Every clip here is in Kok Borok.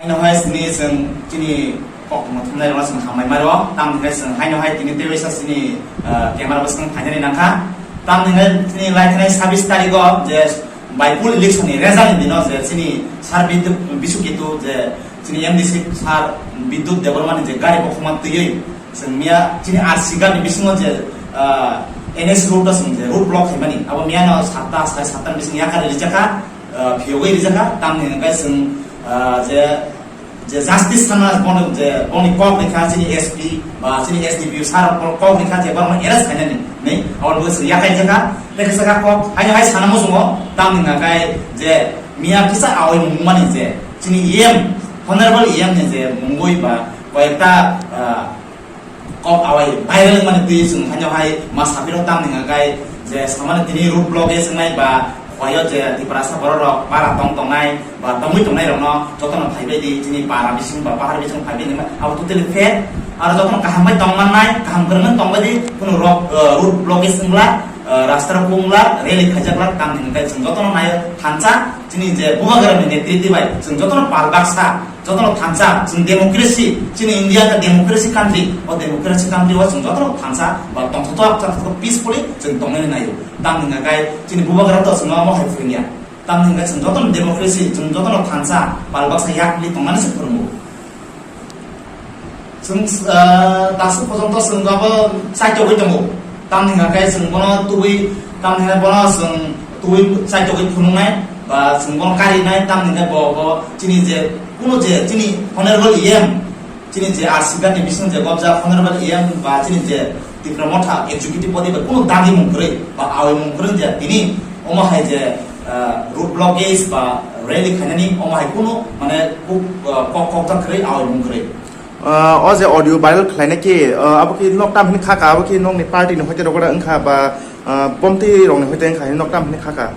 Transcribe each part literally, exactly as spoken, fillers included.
Haino hai sini chwng chini kok tongma thumnai rokno chwng hambai maro. Tamni hwnkhe chwng haino hai tini tei waisa chini, ah, camera bwskang phainani nangkha. Tamni hwnkhe chini lai thanai sabis tarikh o je by poll election ni result ni dino je chini sir Bidut Bisu Ketu je chini M D C sir Bidut Debbarma ni je gari kokhuma twiwi chwng miya chini R C gari ni bisingo je, ah, N S road o chwng je road block khaimani abo miya no satta sare satta ni bising yakari rijakha, ah, phiyogwi rijakha. Tamni hwnkhe chwng, ah, je je justice sana bono je boni kok ni kha chini S P ba chini S D P O sir boni kok ni kha je borokno arrest khainani ni abo bo se yakai je kha. Tei kisa kha kok haino hai sana muchungo tamni hwnkhe je miya kisa awai mungmani je chini E M, honorable E M ni je mungwi ba koyekta, ah, kok awai viral wngmani twi chwng haino hai ma sapiro tamni hwnkhe je samani tini road block e swngnai ba Hwayo je Tiprasa borok rok para tong tongnai ba tongwi tongnai rokno jotono phaibai di chini para bising ba pahar bising phaibai di abo totally fair. Aro jotono kaham bai tong mannai kaham kwrwngwi tongbai di kunu rok, eh, road blockage wngla, eh, rasta rok wngla rally khaijakla tamni hwnkhe chwng jotono naio thansa chini je bubagrani netriti bai chwng jotono pal baksa jotono thansa chwng democracy chini India ka democracy country o democracy country o chwng jotono thansa ba tongthok peacefully chwng tongnani naio. Tamni hwnkhe chini bubagra to chwngno omo hai phwrwngya. Tamni hwnkhe chwng jotono democracy, chwng jotono thansa, pal baksa yakni tongmani se phwrwngo. Chwng, ah, dasu porjonto chwng abo chaitogwi tongo. Tamni hwnkhe chwng bono tubui, tamni hwnkhe bono chwng tubui chaitogwi phunuknai, ba chwng bono karinai, tamni hwnkhe bo, bo chini je, kuno je, chini honorable E M, chini je R C ghat ni bising je gobjak honorable E M ba chini je Tipra Motha executive body bai kunu dagi mung kwrwi ba awi mung kwrwi je tini omo hai je, ah, road blockage ba rally khainani omo hai kunu mane kuk, ah, kok kok jak kwrwi awi mung kwrwi. Ah, o je audio viral khlainai ki, ah, abo ki nok tam hini khaka abo ki nokni party ni hoite rogora wngkha ba, ah, bomti rokni hoite wngkha hini nok tam hini khaka.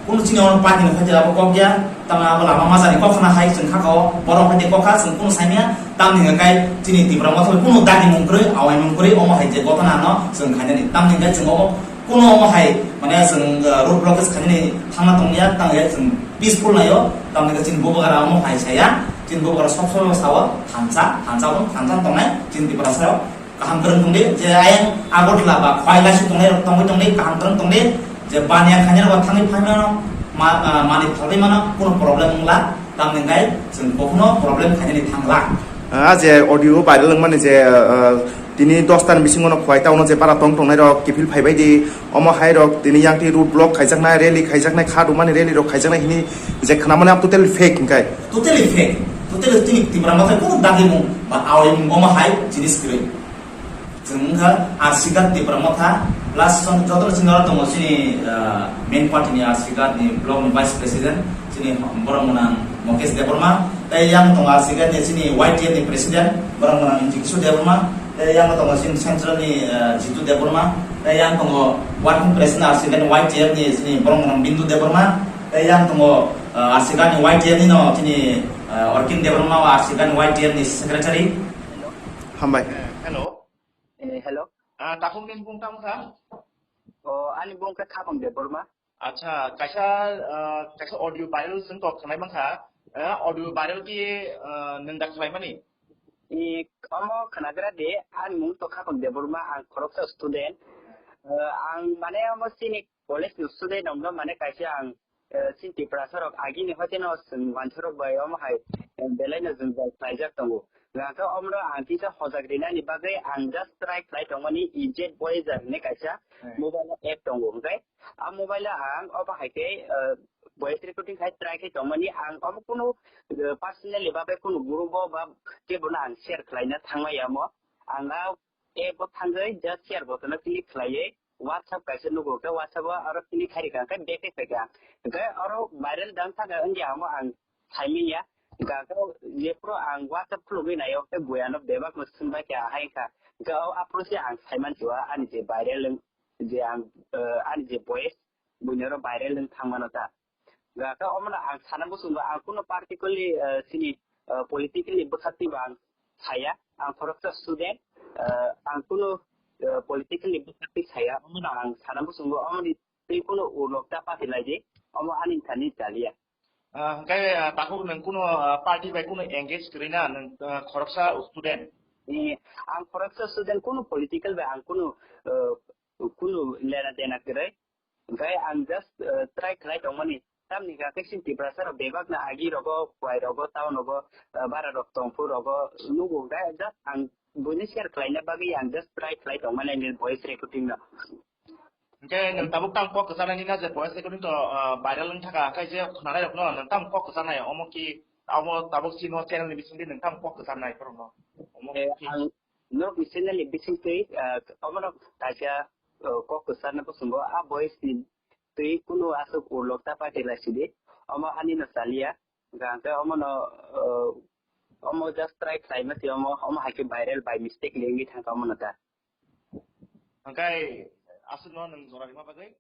Kunu chini ono party ni khaite abo kok ya, tamo abo lama majani kok khna hai chwng khaka o, borok khaite kok kha chwng kunu saimya, tamni hwnkhe kai chini Tipra Motha bai kunu dagi mung kwrwi, awai mung kwrwi, omo hai je gotana no chwng khainani, tamni hwnkhe chwng omo kunu omo hai mane chwng, uh, road blockage khainani thangna tongya, tamo ya chwng peaceful naio, tamni hwnkhe chini bubagra omo hai saya, chini bubagra sob sob sao thansa, thansa bo thansa tongnai chini Tiprasa rok. Kaham kwrwng tongdi, je ayang Agartala ba Khwai Laisu tongnai rok tongwi tongdi, kaham kwrwng tongdi, je baniya khainai rok thangwi phaimano, ma-, ah, mani phalwi mano, kuno problem wngla, tamni hwnkhe chwng bokhno problem khainani thangla. Ah, je audio viral wngmani je, ah, tini dos tani bisingo no Khwai town o je bara tong tongnai rok kiphil phaibai di, omo hai rok tini yang twi road block khaijaknai, rally khaijaknai, kha rwmani rally rok khaijaknai hini je khwnamani abo totally fake hwnkhe. Totally fake, totally tini Tipra Motha kuno dagimung ba awimung omo hai jinis kwrwi. Chwng wngkha Arsigat Tipra Motha, plus chwng jotono chini oro tongo chini, ah, main party ni Arsigat ni block ni vice president, chini borok mwnang Mukesh Debbarma, tei yang tongo Arsigat ni chini Y T F ni president, borok mwnang Jigishu Debbarma, tei yang tongo chini central ni, ah, Jitu Debbarma, tei yang tongo working president Arsigat ni Y T F ni chini borok mwnang Bindu Debbarma, tei yang tongo, ah, Arsigat ni Y T F ni no chini, ah, Orkin Debbarma o Arsigat ni Y T F ni secretary. Hambai. Hello. Eh, hello. Ah, takhuk nini bung tamo kha? O, ani bung khe Khapang Debbarma. Acha, kaisa, ah, kaisa audio viral chwng kok khnai mankha. Ah, audio viral ki, ah, nwng da khlaimani? Eh, omo khnagra de, ani mung to Khapang Debbarma, ang khoroksa student. Eh, ang mane omo chini college ni student, omo mane kaisa ang eh, chini Tiprasa rok agini hoiteno chwng mansa rok bai omo hai, eh, belai no jwngjal khlaijak tongo. Hwnkhe omo no ang kisa hojak rinani bagwi ang just try khlai tongmani E Z Voyager hinwi kaisa Hmm. mobile app tongo. Hwnkhe a mobile o ang omo hai khe, eh, voice recording khai try khai tongmani ang omo kunu, eh, personally ba bai kunu group o ba kebo no ang share khlaina thangmaya omo. Ang a app o thangwi just share button o click khlaiwi WhatsApp kaisa nugo, hwnkhe WhatsApp o aro click khai rikha, hwnkhe back khe phaikha. Hwnkhe oro viral dang thangkha wngya, omo ang saimanya. Hwnkhe jephuru ang WhatsApp khulugwi naio, hwnkhe buya no bebak no swngbai kha, hai wngkha. Hwnkhe o aphuru se ang saimansiwa ani je viral wng-, je ang, eh, ani je voice, buini oro viral wng thangmano ta. Ga khe omono ang sana muchungo, ang kuno particularly, eh, chini, eh, political ni bwkhaktwi bo ang saya, ang khoroksa student, eh, ang kuno, eh, political ni bwkhaktwi saya, omono ang sana muchungo, omoni twi kuno ulo ta patilai di, omo ani thani chaliya. Ah, hwnkhe, ah, takhuk nwng kunu, ah, party bai kunu engage kwrwi na nwng, ah, khoroksa student? Eh, ang khoroksa student, kunu political bai ang kunu, eh, kunu lena dena kwrwi. Hwnkhe ang just, eh, try khlai tongmani. Tamni hwnkhe sini Tiprasa rok bebak na agi rogo, kwai rogo, town rogo, eh, bara rok tongphu rogo, nugo hwnkhe just ang buini share khlaina bagwi ang just try khlai tongmani, I mean, voice recording no. Hwnkhe nwng tabuk tamo kok kwcharnai nini je voice recording to, ah, viral wng thaka, hwnkhe je khwnanai rokno nwng tamo kok kwcharnai, omo ki, omo tabuk chini channel ni bisingtwi nwng tamo kok kwcharnai borokno? Omo Eh, ki ang nok ni channel ni bisingtwi, ah, omo no kaisa, ah, kok kwcharna bwswngo, a voice ni twi kunu aswk urlok ta paitwi lai sidi, omo ani no chaliya, hwnkhe omo no, ah, omo just try khlaima twi omo, omo hai khe viral by mistake ni wngwi thangkha omo no ta. Hwnkhe aswkno nwng jora rima bagwi